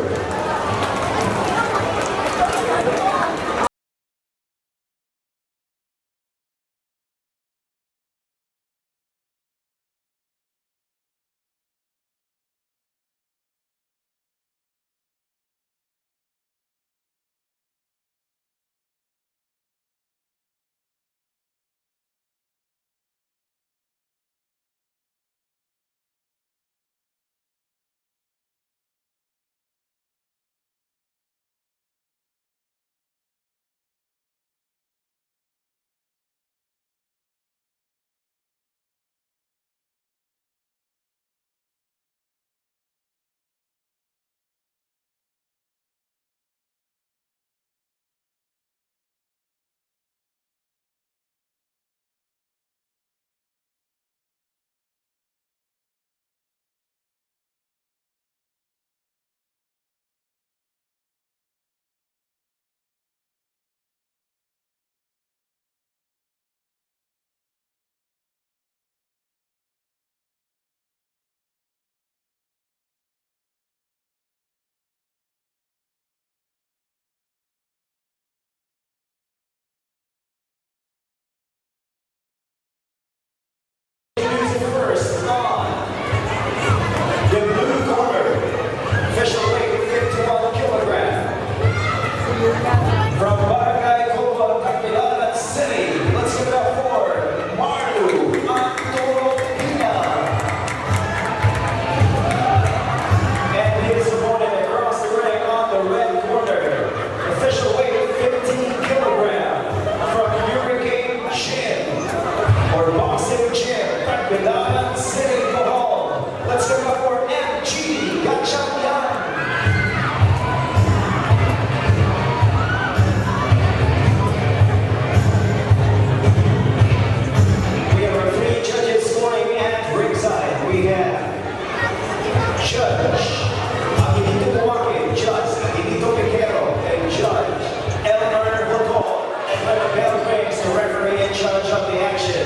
Judge Aguilito Buwake, Judge Aguilito Piquero, and Judge Elmer Botol. And when the bell rings, the referee in charge of the action,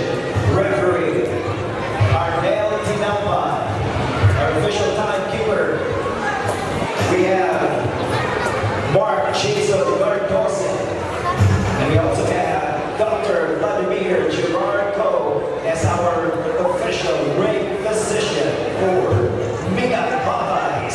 referee Arnel Tinamba, our official timekeeper. We have Mark Jason Dawson. And we also have Dr. Vladimir Gerard Coe as our official ring physician for Minagbahay.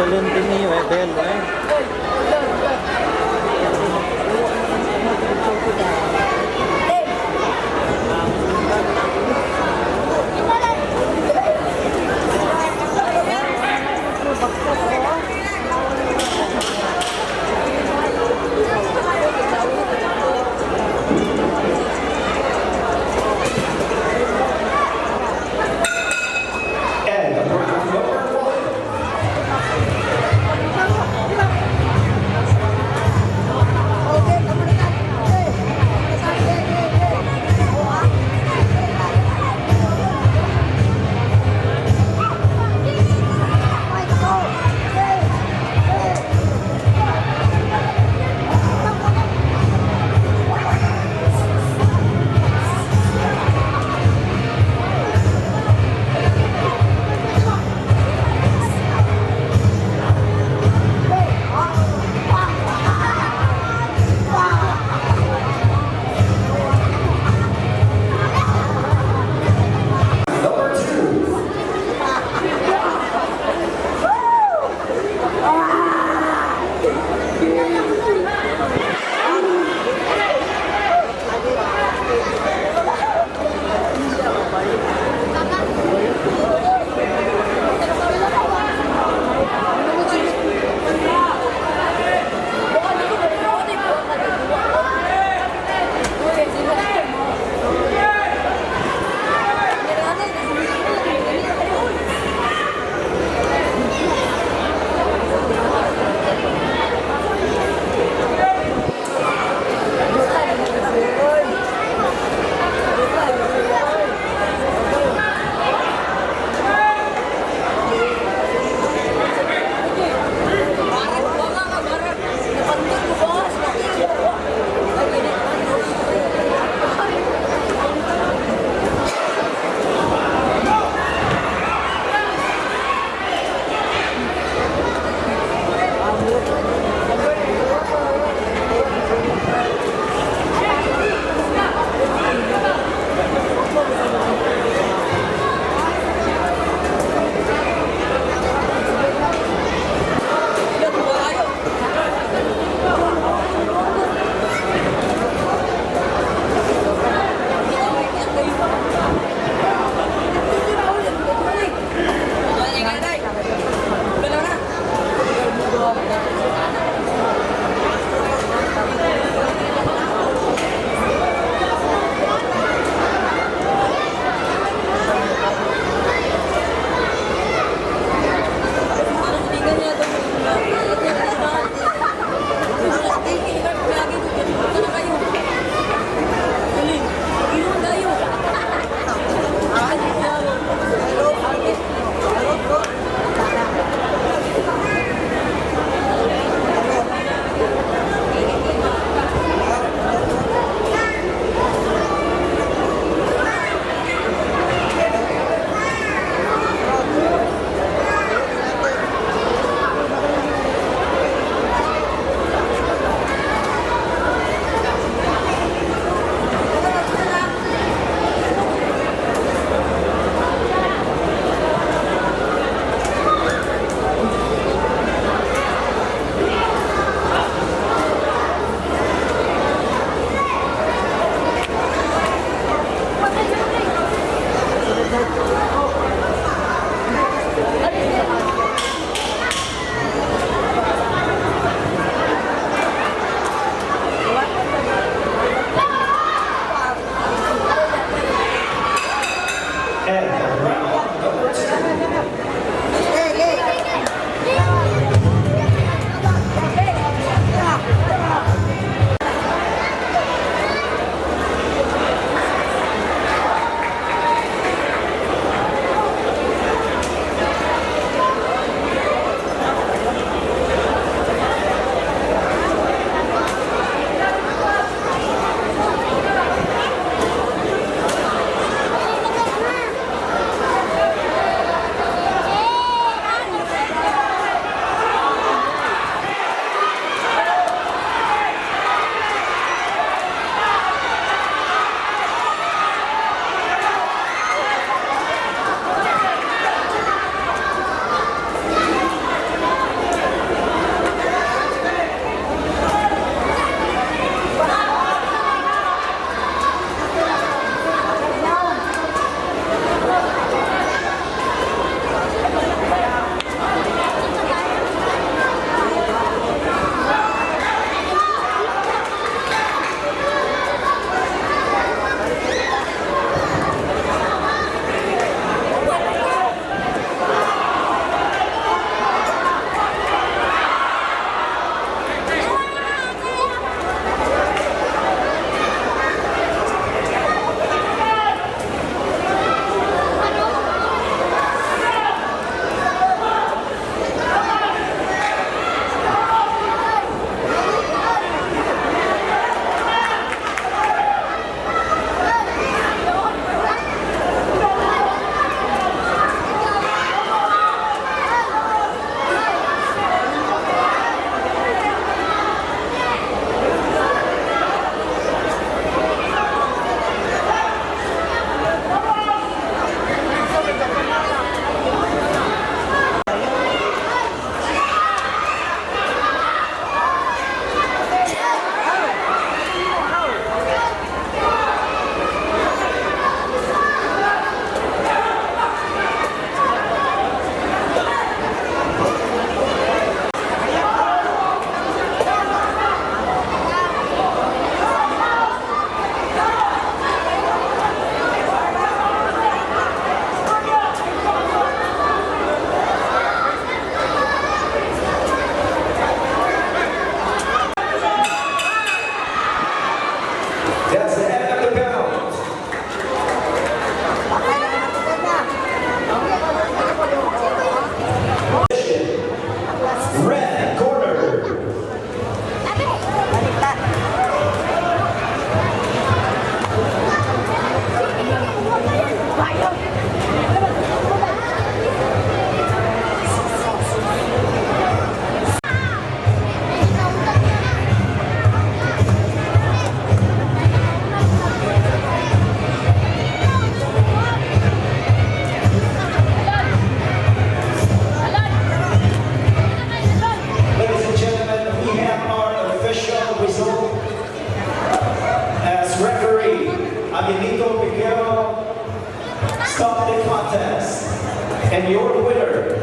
Balloon din niyo eh, bell eh. End of round number one. Number two. End of round number two. And your winner